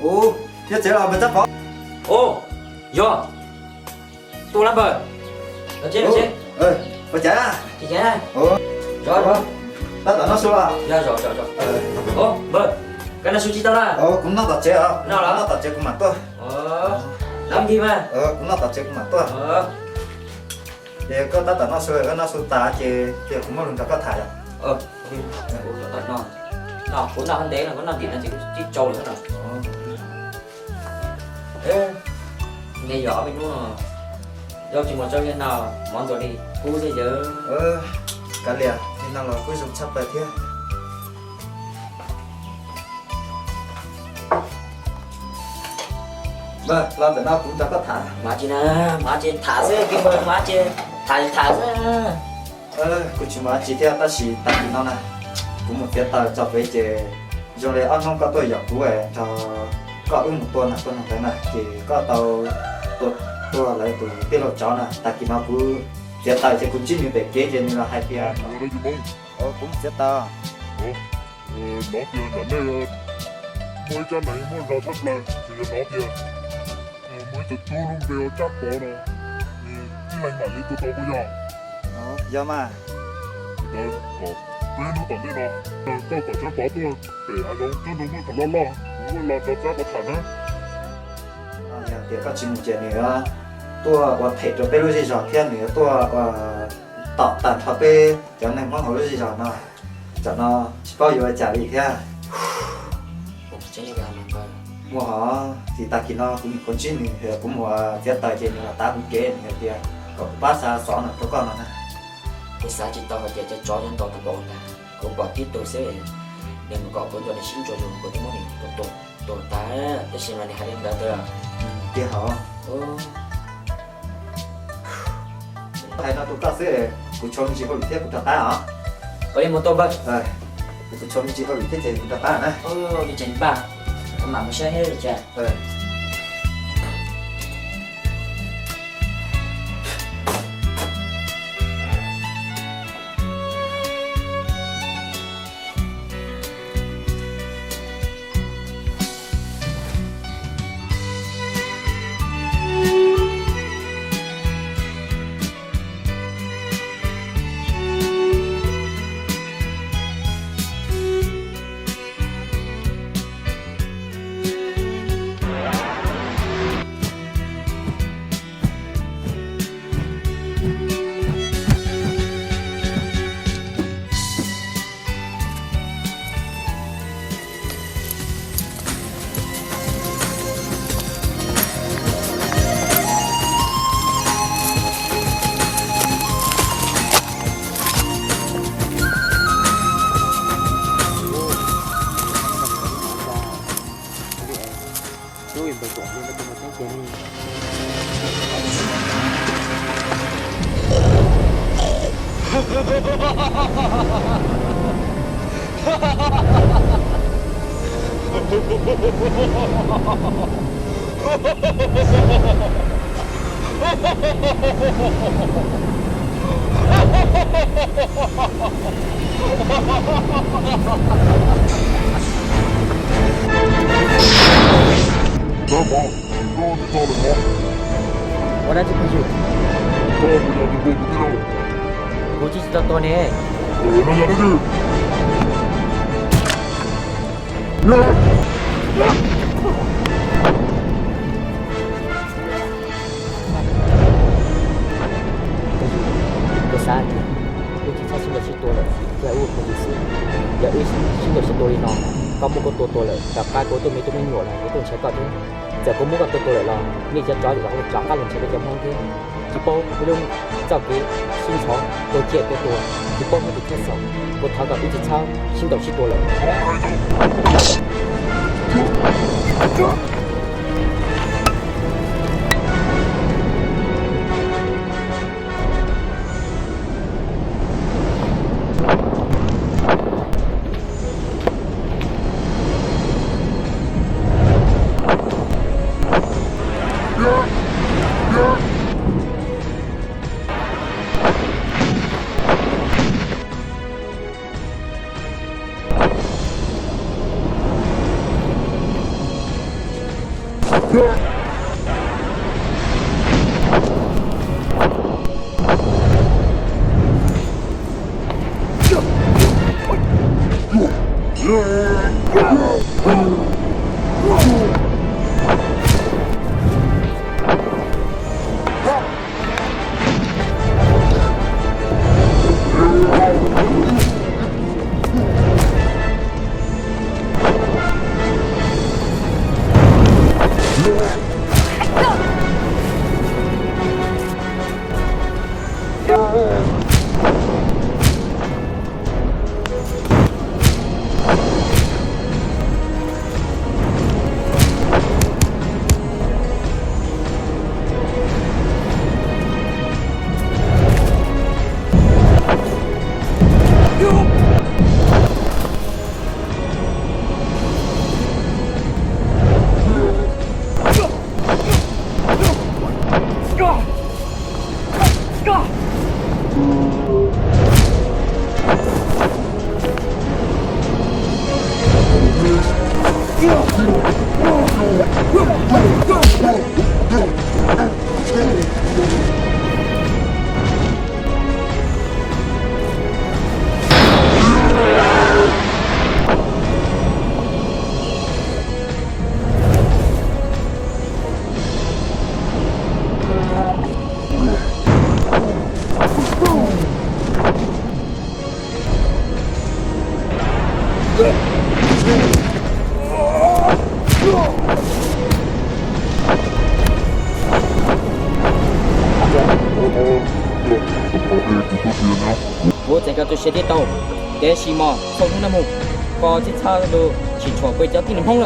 Ub, thiab tsev los npawg Tsab Pov. Ub, yog, tuaj lab npawg. Ua cas? Tab tom noj su los? Npawg, koj noj su tsis tau na? Kuv noj tom tsev os, noj tom tsev kuv mam tuaj. Kuv noj tom tsev kuv mam tuaj. Ces koj tab tom noj su, koj noj su tas ces kuv muaj lus nrog koj tham yom. Kuv noj ntev no, kuv noj ntim no ces kuv tib tsau lawm no. Nej yog ob peb hnub no yog tsis mus tso yog no, mov ntxuav li kub xwb yawg. Kav liam, li no los kuj zoo tshaj plaws thiab. Npawg, los ntawm no kuv nrog koj tham. Mas tsis na, mas tsis tham xwb, kis npawg mas tsis tham, tham xwb. Kuv tsis muaj dab tsi thiab tab sis tag kis no na, kuv mus txiav taws tso pem ces zoo li ob hnub koj tuaj yos kuv nrog koj wb mus tua nas tua noog ntawd na ces koj tau tua lawv tus tij laug tsov na. Tag kis no kuv txiav taws ces kuv ntsib nws pem kev ces nws los hais tias, kuv mus txiav taws. Hnov tias nram nej muaj ib tsab nees muaj zog tshaj plaws, ces yog hnov tias muaj ib tug tub lub npe ua Tsab Pov no, nws tib leeg mam li tua tau puas yog? Yog mas. Ntawd kom peb hnub tom ntej no, koj kom Tsab Pov tuaj pem hav zoov tsob ntoo muaj qhov loj loj, kuv muab los nrog Tsab Pov tham na. Yog tias koj tsis mus ces nws yuav tuaj ua phem rau peb lub zej zog thiab nws yuav tuaj ua tom tag nrho peb cov neeg Hmoob hauv lub zej zog no. Tsam no tsis paub yuav ua cas li thiab. Mus hov, tsis tag kis no kuv mus qhuav ntsib nws, kuv mus txiav taws ces nws los tav kuv kev, nws hais tias kom kuv pab xa xov no rau koj no na. Kuv xav tsis tau hais tias cov tsov yuav ntaus tau npaum ntawd, kuv pom tib tug xwb, nws mus kom kuv nrog nws sib ntsuas zus kuv thiaj muab nws tua tuag tag, tab sis mas nws hais li ntawd tiag hov. Hais no rau koj xwb, kuv tshuav me ntsis hauj lwm thiab kuv rov qab os. Ua li mus tua npawg. Kuv tshuav me ntsis hauj lwm thiab ces kuv rov qab na. Ua li tseem npaj, kuv mam mus saib thiab li cas. Dab Vaj, tsis nyob tsis tau lawm no. Ua dab tsi phooj ywg? Koj puas yog tus nkaus kuv tij laug? Kuv tsis tsis tau tua ne. Tus no yog dab tsi? Koj xav tias wb tsis txhob sib ntaus sib tua lawm, cia wb ua phooj ywg xwb. Yog wb sib ntaus sib tua li no, koj muab kuv tua tuag lawm, tom qab kuv tuaj me tub me nyuam los kuv tuaj nrhiav koj thiab. Txawm kuv muab koj tua tuag lawm los nej cov tsov rov qab los nrhiav peb cov Hmoob thiab. Tsis paub wb lub txoj kev sib ntxhov tua ciaj tua tuag, tsis paub hnub twg thiaj xaus. Kuv thov kom wb tsis txhob sib ntaus sib tua lawm. Kuv txais koj tu siab thiab tau, tiam sis mas txhob hnub no mus, koj tsis txhob tsis tshua peb cov tib neeg Hmoob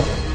lawm.